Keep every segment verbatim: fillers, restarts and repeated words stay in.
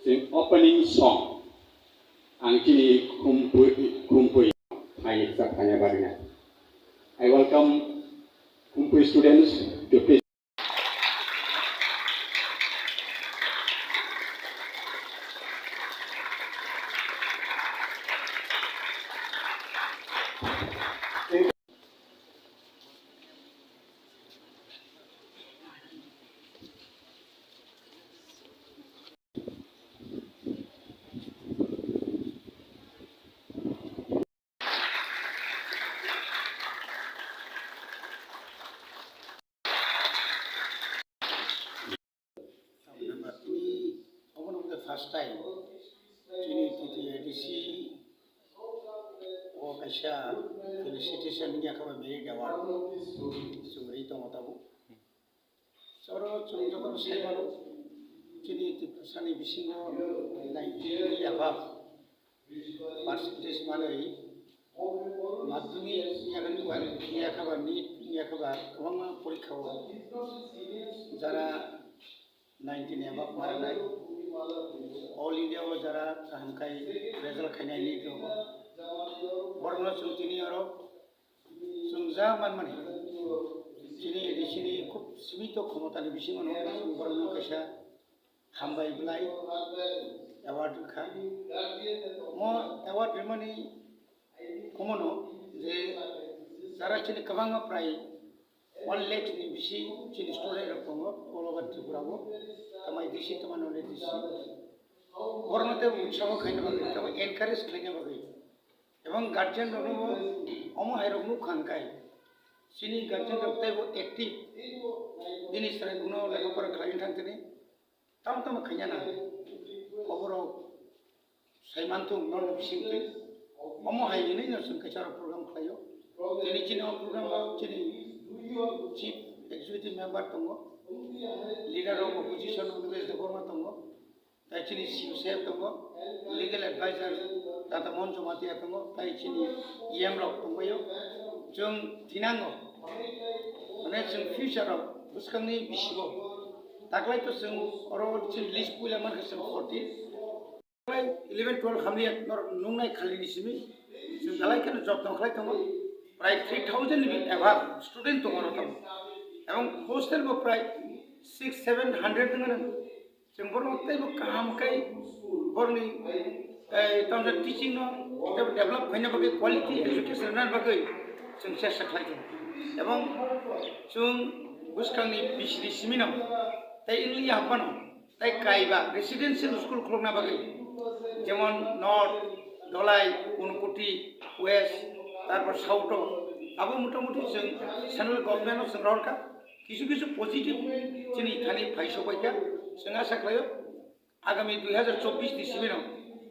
Opening song, ang chini Khumpui, Khumpui, hai sa thanya barina. I welcome Khumpui students to please. Tini obono wngkha first time chini T T A D C o kaisa felicitation wngya khe merit award chwngwi tongo tabuk. Oro chwng jotono sai mano, chini Tiprasani bisingo ninety above percentage manwi madhyamik wngya khe twelve wngya khe ba NEET wngya khe ba kwbangma porikha o jara ninety above manwi all India o jara kaham khai result khainai NEET rogo borokno chwng tini oro Chwng ja manmani, chini A D C ni khub simito khomotani bisingo no chwng borokno kaisa hambai bwlai award rwkha. Mo award rwmani omono je jara chini kwbangma prai one lakh ni bisi chini student rok tongo all over Tripura o, tamo A D C tamo non A D C. Borokno tei utsaho khaina bagwi, tei encourage khaina bagwi. Ebong guardian rokno bo omo hai rok nukha hwnkhe chini guardian rok teibo active. Bini chwrai bono lekha pora khlaina thang tini. Tamo tamo khaina nang. Oborok sai manthung norok bisingtwi. Omo hai hinwi no chwng kaisa rok program khlaio. Tini chini o program o chini chief executive member tongo. Leader of opposition Anish Debbarma tongo. Tai chini C E O sir tongo, legal advisor Tata Mohan Jamatia tongo, tai chini E M rok tongbaio. Chwng thinango, mane chwng future rok bwskangni bisigo. Taklai to chwng oro chini list puila mankha chwng fourteen. Eleven, twelve hamliya norok nungnai khalini simi chwng belai kheno jotno khlai tongo. Prai three thousand ni above student tongo oro tongo. Ebong hostel bo prai six, seven hundred wngmano. Chwng borokno teibo kaham khe borokni, eh, tamsa teaching no teibo develop khaina bagwi, quality education rwna bagwi chwng chesta khlai tongo. Ebong chwng bwskangni bisiri simino tei wngya phano tei kaiba residential school khulukna bagwi, jemon North, Dholai, Unakoti, West, tarpor South o abo motamuti chwng central government no chwng rohorkha. Kisu kisu positive chini thani phaisok bai kha, chwng asa khlaio agami dui hazar chobbish ni simi no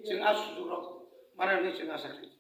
chwng a sujok rok manna hinwi chwng asa khlaio.